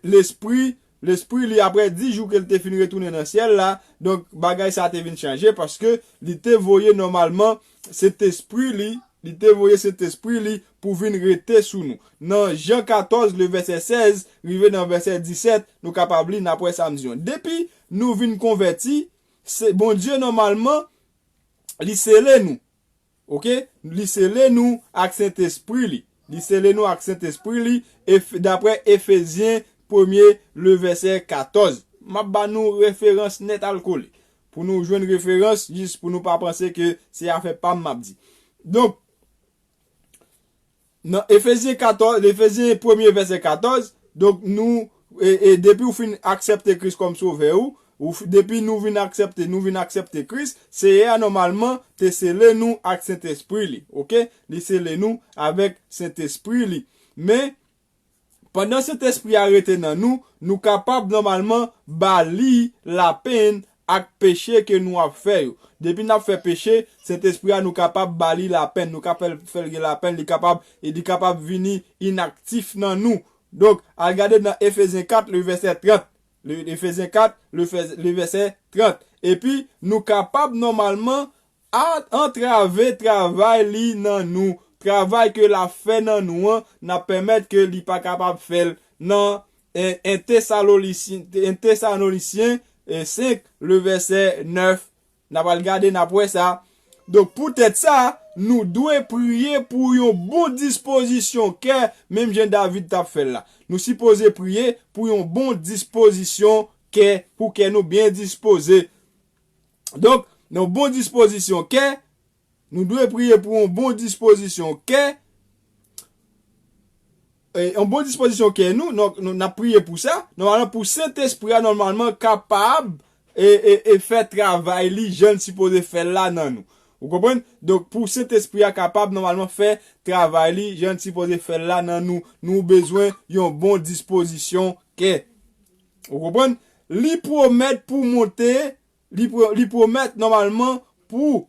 Lespri, Lespri li apre dis jou ke l te fin retounen nan syèl la. Donk, bagay sa te vin chanje paske li te voye nòmalman Sentespri li, li te voye Sentespri li pou vin rete sou nou. Nan Jan katòz, le vèsè sèz, rive nan vèsè disèt, nou kapab li, n ap wè sa m di an. Depi nou vin konvèti, se, Bondye nòmalman, li sele nou. Ok? Li sele nou ak Sentespri li. Li sele nou ak Sentespri li, e f-, dapre Efezyen premye, le vèsè katòz. M ap ba nou referans nèt al kole. Pou nou jwenn referans, jis pou nou pa panse ke se afè pa m m ap di. Donk, nan Efezyen katòz, Efezyen premye vèsè katòz, donk nou, e, e depi w fin aksepte Kris kòm Sovè ou, ou f-, depi nou vin aksepte, nou vin aksepte Kris, Seyè a nòmalman te sele nou ak Sentespri li, ok? Li sele nou avèk Sentespri li. Men, pandan Sentespri a rete nan nou, nou kapab nòmalman ba li lapenn ak peche ke nou ap fè yo. Depi n ap fè peche, Sentespri a nou kapab ba li lapenn, nou ka fè l, fè l gen lapenn, li kapab, e li kapab vini inaktif nan nou. Donk, al gade nan Efezyen kat, le vèsè trant. Le, Efezyen kat, le fè-, le vèsè trant. Epi, nou kapab nòmalman a-, antrave travay li nan nou. Travay ke l ap fè nan nou an, n ap pèmèt ke li pa kapab fè l. Nan, e, en Tesalonisyen, en Tesalonisyen, e, senk, le vèsè nèf. N ap al gade, n ap wè sa. Donk, poutèt sa, nou dwe priye pou yon bon dispozisyon kè, menm jan David t ap fè l la. Nou sipoze priye pou yon bon dispozisyon kè, pou kè nou byen dispoze. Donk, yon bon dispozisyon kè, nou dwe priye pou yon bon dispozisyon kè, e, yon bon dispozisyon kè nou, nou, nou, n ap priye pou sa. Nòmalman, pou Sentespri a, nòmalman, kapab e, e, e fè travay li jan l sipoze fè l la nan nou. Ou konprann? Donk, pou Sentespri a kapab, nòmalman, fè travay li jan l sipoze fè l la nan nou, nou bezwen yon bon dispozisyon kè. Ou konprann? Li pwomèt pou monte, li pwo-, li pwomèt, nòmalman, pou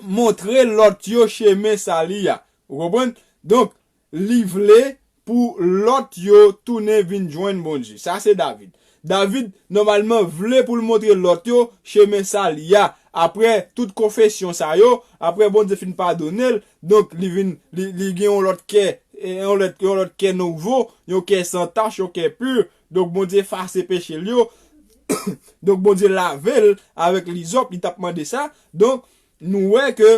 montre lòt yo chemen sali a. Ou konprann? Donk, li vle pou lòt yo tounen vin jwenn Bondye. Sa se David. David, nòmalman, vle pou l montre lòt yo chemen sali a. Apre tout konfesyon sa yo, apre Bondye fin padone l, donk, li vin, li, li gen yon lòt kè, e, yon lòt, yon lòt kè nouvo, yon kè san tach, yon kè pi. Donk, Bondye efase peche l yo. Donk, Bondye lave l avèk lizòp, li t ap mande sa. Donk, nou wè ke,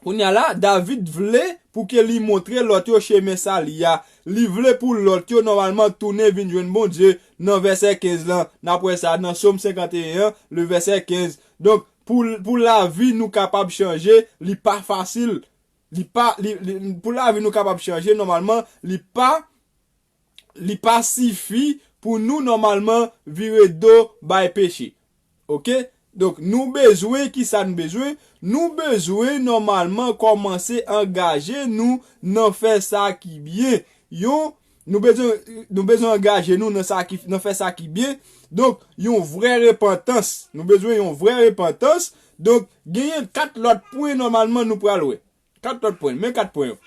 kounye a la, David vle pou ke li montre lòt yo chemen sali a. Li vle pou lòt yo, nòmalman, tounen vin jwenn Bondye nan vèsè kenz lan. N ap wè sa nan Sòm senkanteyen an, le vèsè kenz. Donk, pou, pou lavi nou kapab chanje, li pa fasil. Li pa, li, li, pou lavi nou kapab chanje, nòmalman, li pa li pa sifi pou nou nòmalman vire do bay peche. Ok? Donk, nou bezwen, ki sa nou bezwen? Nou bezwen nòmalman kòmanse angaje nou nan fè sa ki byen. Yon, nou bezwen, nou bezwen angaje nou nan sa ki, nan fè sa ki byen. Donk, yon vrè repantans. Nou bezwen yon vrè repantans. Donk, genyen kat lòt pwen nòmalman nou pral wè. Kat lòt pwen, men kat pwen yo.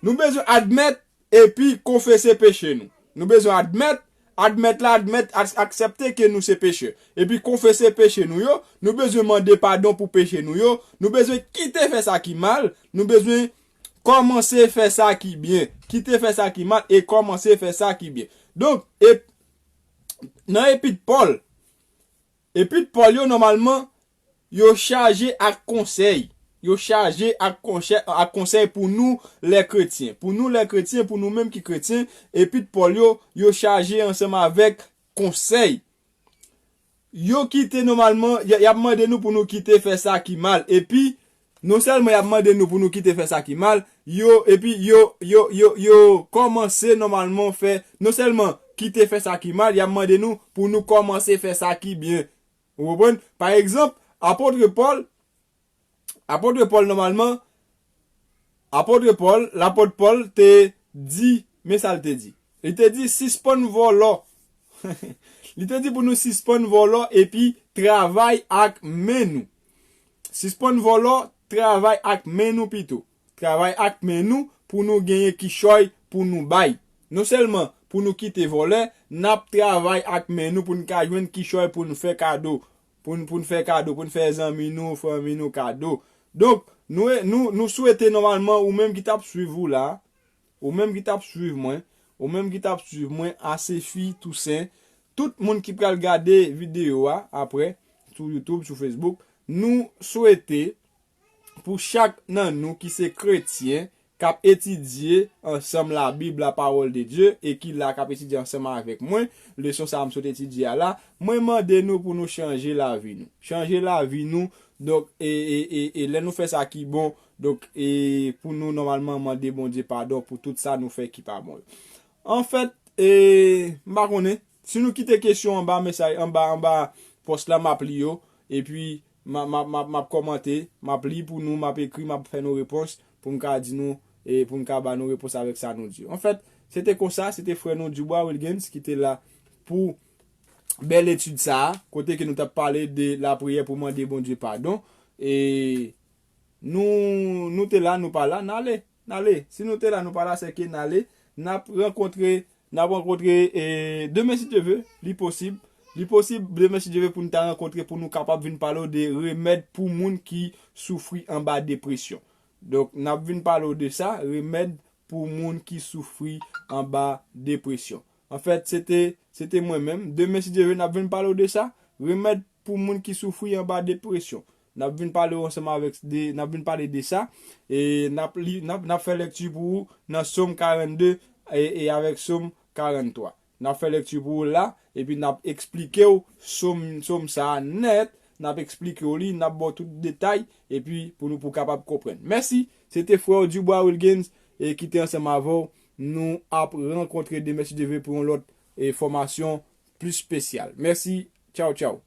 Nou bezwen admèt epi konfese peche nou. Nou bezwen admèt, admèt la, admèt, ak- aksepte ke nou se pechè. Epi konfese peche nou yo, nou bezwen mande padon pou peche nou yo, nou bezwen kite fè sa ki mal, nou bezwen kòmanse fè sa ki byen. Kite fè sa ki mal e kòmanse fè sa ki byen. Donk, e, nan epit Pòl, epit Pòl yo nòmalman, yo chaje ak konsèy. Yo chaje ak konsèy, ak konsèy pou nou lè kretyen. Pou nou lè kretyen, pou nou menm ki kretyen, epit Pòl yo, yo chaje ansanm avèk konsèy. Yo kite nòmalman, y, y ap mande nou pou nou kite fè sa ki mal. Epi, non sèlman y ap mande nou pou nou kite fè sa ki mal, yo, epi yo, yo, yo, yo kòmanse nòmalman fè, non sèlman kite fè sa ki mal, y ap mande nou pou nou kòmanse fè sa ki byen. Ou konprann? Pa egzanp, apot Pòl, apot Pòl nòmalman, apot Pòl, lapot Pòl te di, men sa l te di. Li te di, sispann vòlò. Li te di pou nou sispann vòlò epi travay ak men nou. Sispann vòlò, travay ak men nou pito. Travay ak men nou pou nou genyen kichòy pou nou bay. Non sèlman pou nou kite vòlè, n ap travay ak men nou pou n ka jwenn kichòy pou n fè kado. Pou n, pou n fè kado, pou n fè zanmi nou, fanmi nou kado. Donk, nou, nou, nou swete nòmalman ou menm ki t ap swiv ou la, ou menm ki t ap swiv mwen, ou menm ki t ap swiv mwen, Asefi Tousen, tout moun ki pral gade videyo a apre, sou YouTube, sou Facebook, nou swete pou chak nan nou ki se kretyen, k ap etidye ansanm Labib, la pawòl de Dye, e ki la k ap etidye ansanm avèk mwen, leson sa a m sot etidye a la, mwen mande nou pou nou chanje lavi nou. Chanje lavi nou, donk, e, e, e, e lè nou fè sa ki bon, donk, e pou nou nòmalman mande Bondye padon pou tout sa nou fè ki pa bon yo. Anfèt, e, m pa konnen, si nou kite kesyon anba mesaj, anba, anba pòs la, m ap li yo, epi m a, m a, m a, m ap kòmante, m ap li pou nou, m ap ekri, m ap fè nou repons pou m ka di nou, e pou m ka ba nou repons avèk sa nou di yo. Anfèt, se te konsa, se te frè nou Dubois Wilgens ki te la pou bèl etid sa a, kote ke nou t ap pale de lapriyè pou mande Bondye padon. E nou, nou te la, nou pa la, n ale, n ale. Si nou te la, nou pa la, se ke n ale. N ap rankontre, n ap rankontre, e, demen si Dye ve, li posib. Li posib, demen si Dye ve, pou n ta rankontre, pou nou kapab vin pale w de remèd pou moun ki soufri anba depresyon. Donk, n ap vin pale w de sa, remèd pou moun ki soufri anba depresyon. Anfèt, se te, se te mwen menm. Demen, si Dye ve, n ap vin pale w de sa, remèd pou moun ki soufri anba depresyon. N ap vin pale w ansanm avèk de, n ap vin pale de sa, e n ap li, n ap, n ap fè lekti pou ou nan Sòm karannde e, e avèk Sòm karanntwa. N ap fè lekti pou ou la, epi n ap eksplike w Sòm, Sòm sa a nèt, n ap eksplike w li, n ap ba w tout detay, epi pou nou, pou w kapab konprann. Mèsi, se te frè w Dubois Wilgens, e ki te ansanm avè w. Nou ap rankontre demen, si Dye ve, pou yon lòt, e, fòmasyon plis espesyal. Mèsi, tchaw, tchaw.